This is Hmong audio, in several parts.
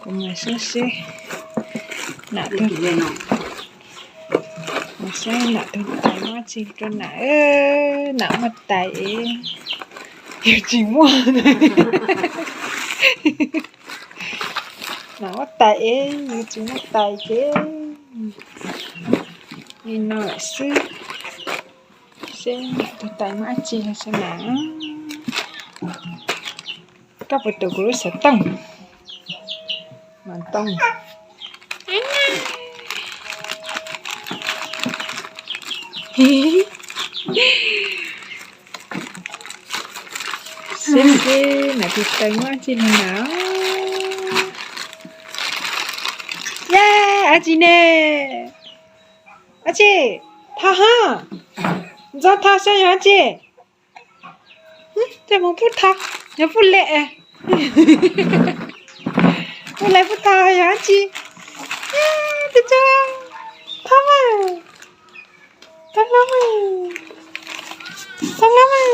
Kuv mus saib seb nam tug, mus saib nam tug tais muaj dab tsi rau nam. Nam muaj tais es yus tsis muaj. Nam muaj tais es yus tsis muaj tais ces li no lawm xwb. Seb nam tug tais muaj dab tsi los seb nam. Koj puas tus kuv lub xov tooj? Mas tooj. Seb seb nam tug tais muaj dab tsi li nam. Yaj, dab tsi ne? Dab tsi? Tha ha. Ntxov tha saib yog dab tsi. Tej mus pub tha, yog pub le. Pub le pub tha yog dab tsi? Tha mas, tha los mas, tha los mas,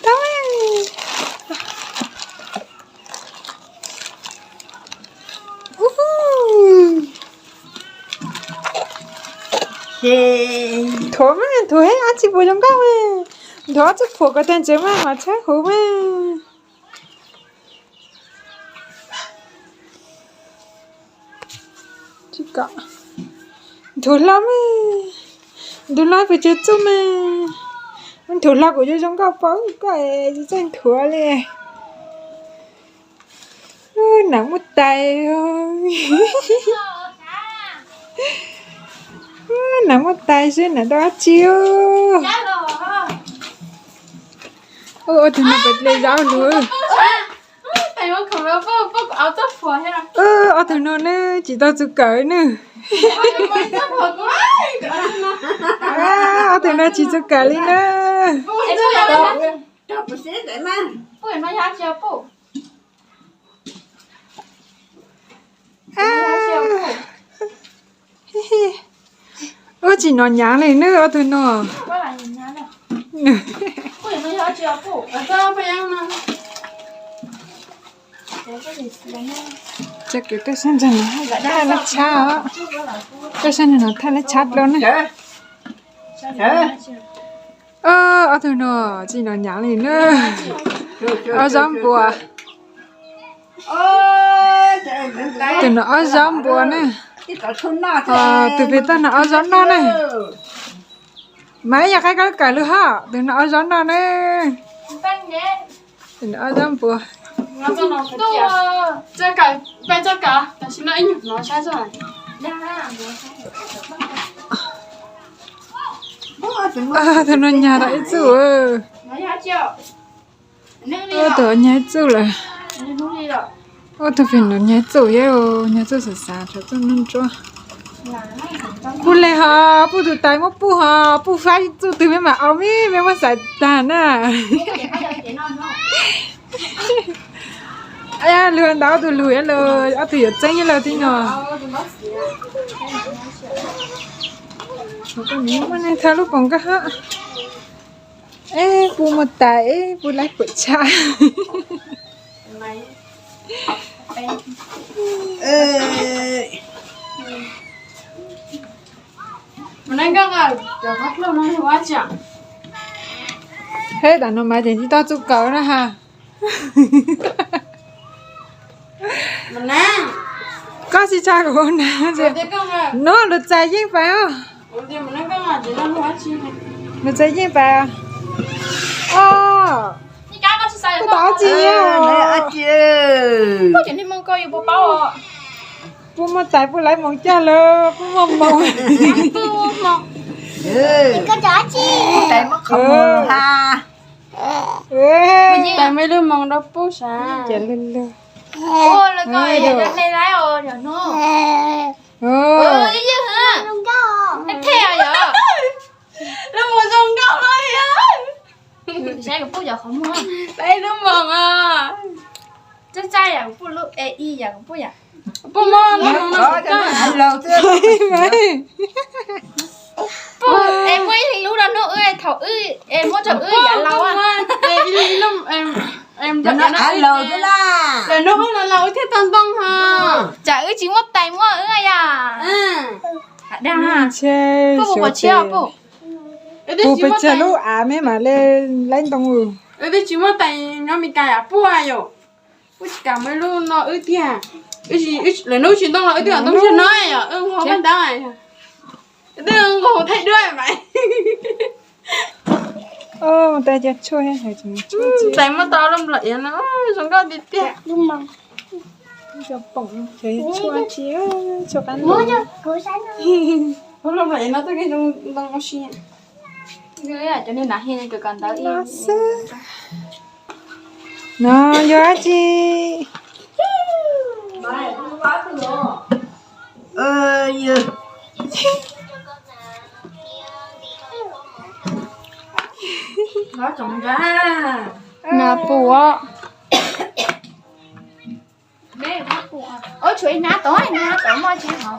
tha mas. Thuav mas, thuav hab dab tsi puas zoo nkauj mas. Thuav ob txuj phuam ko tag ntawd mas, mas tshab huv mas. Nthuav hlo mas, nthuav hlo puas tsav txuj mas. Nthuav hlo kuv yuav zoo nkauj paub koj tsis txawj nthuav li. Nam muaj tais. Nam muaj tais seb nam tau dab tsi. Ua tug no pes le zaub lug. Ob tug no ne tsis tau txug kawm ne. Ob tug no tsis txug kawm li na. Ua tsis nov nyav li na ob tug no. Txoj kev tuaj saib ntawm no thaj lab tshab os. Tuaj saib ntawm no thaj lab tshab dlua na. Ob tug no tsis nov nyav li na. Ob zaub npua. Tus no ob zaub npua na. Tus pem toj no ob zaub noj na. Mas ib yam qaib koj lub kawm lug hab, tus no ob zaub noj na. Tus no ob zaub npua. Tus no nyag tau ib txuj. Ua tus nyag ib txuj lawm. Ua tus pem no nyag ib txuj, nyag ib txuj xav xav, txuj noj ntsuab. Puj leeg ho, puj tus tais muab puj ho, puj faib txuj twg mej mam au, mej muab xaiv tag na. Lug ntawm ob tug lug, ob tug yuav txeeb ib lawm tib no. Muaj neeg thawb lub poom nkauj hab. Eb, puj muaj tais, eb, puj laib puam tshaj. Hab, tam no mas tseem tsis tau txuj kawm na ha. Koj tsis tshaj kuv na. No lus txais yeej pais os. Lus txais yeej pais. Os, puj tau dab tsi? Puj muaj tais, puj laib moos coj lawm, puj muaj moos. Tais muab qhov muag ha. Tais muab lub moos rau puj sav. Lub moos zoo nkauj los yog. Saib kuv puj cov qhov muag. Saib lub moos os. Txaij txaij yam kuv puj lub e i yam kuv puj yam. Puj muaj lub moos no. Puj es muaj ib leeg lub rau hnub wb thaum wb es muab rau wb yav laus. Lawv no av laus xwb na. Lawv no los laus wb thiaj tau ntoo ho. Tsam wb tsis muaj tais muab wb yom. Dag, koj puas pom tshiab puj? Puj pes tsawg lub av me mam li laib ntoo. Wb twb tsis muaj tais nyob Meskas puj yom. Wb tsis kam muaj ib lub no wb tiag. Lawv no wb tsis ntoo los wb twb ntoo tshiab no yom, wb nqaus paj ntaub. Wb twb nqaus thaij duab mas. Tais muab tau lub nplam iav no zoo nkauj tiag tiag. Lub nplam iav no twb zoo ntoo si. Cov niag nav hi kawm kawm ntawv no xwb. No yog dab tsi? Nas pum. Tshuav ib nab tod, ib nab tod muaj tsis hov.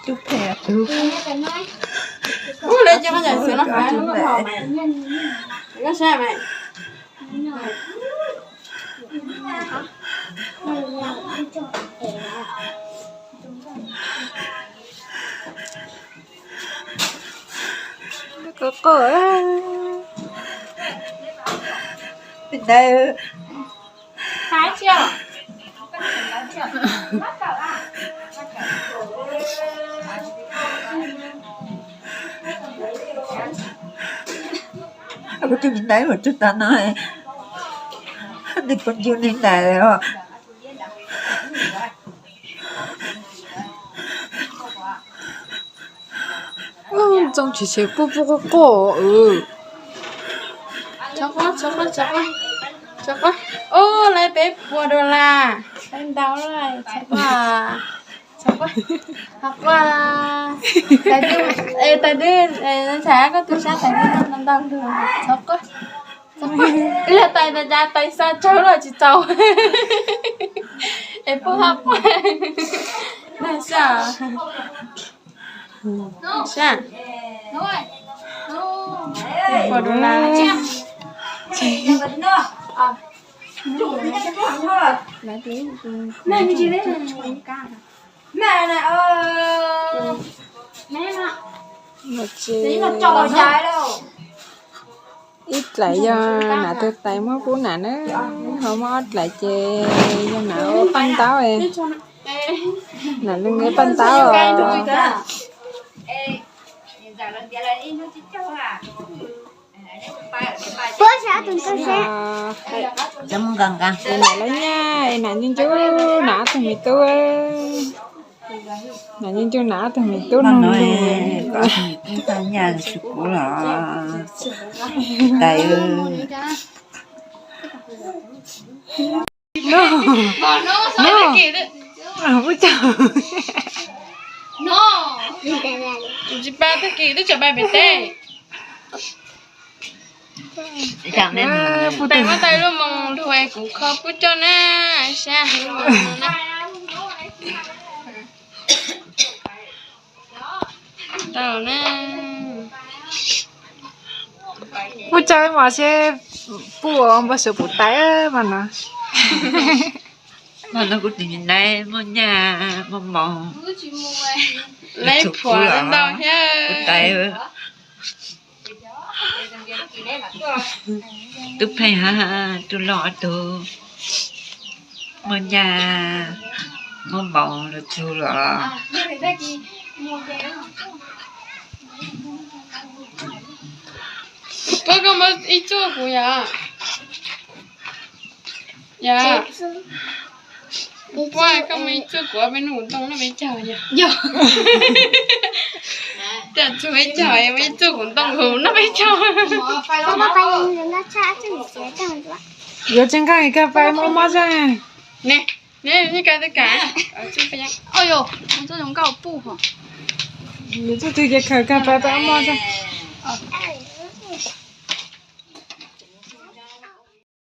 Tus pheej tus. Ub, lawv cia qhov ncauj xwb no, koj saib mas. Qos qos. Kuv tus me ntxhais ua tug tag no, nws poob ncig li ntawd os. Ntxoov tsis tshev puj puj quaj quaj. Ub, lawv peb puas dollar, lawv ntau lawm, txhob quaj, txhob quaj, txhob quaj. Tais twb, tais twb ntshai koj tu sab tais twb ntau ntau lug, txhob quaj. Ib yog tais ntawd cas tais xa tsawg los tsis txaus. Es puj hab puj. Nag sab. Sab. Puas dollar. Ib dlaim yog nam tus tais muab pub nam na, ho muaj ob dlaim ces yog nam ua paj ntaub. Nam li nqe paj ntaub os. Es nam lawv nyaj, es nam ncu ncu nam ob tug me tub. Nam ncu ncu nam ob tug me tub no. Tais, no, no, ub, tsis pab tag kis twb tseem pab pem teb. Tais muab tais lub moos lug es kuv kho pub coj na, sab heev no na. Tau na. Puj tso mos seb puj ua npau suav pum tais mas no. Mas no kuv tus me ntxhais muaj nyaj muaj moos. Leb phuam ntau thiab. Tub Pheej hab Tub Looj ob tug muaj nyaj muaj npaum lug txug los. Puab, koj muab ib txuj kuv yom. Yog, puab, koj muab ib txuj kuv, peb noj kuv ntoo noj peb caug yom. Cas txug peb caug, muab ib txuj kuv ntoo kuv noj peb caug. Yuav tsis nqaij kag fais mob mob zog. Ne, ne, kag, kag. Nws txuj twg ces khaws kag fais pab mob zog.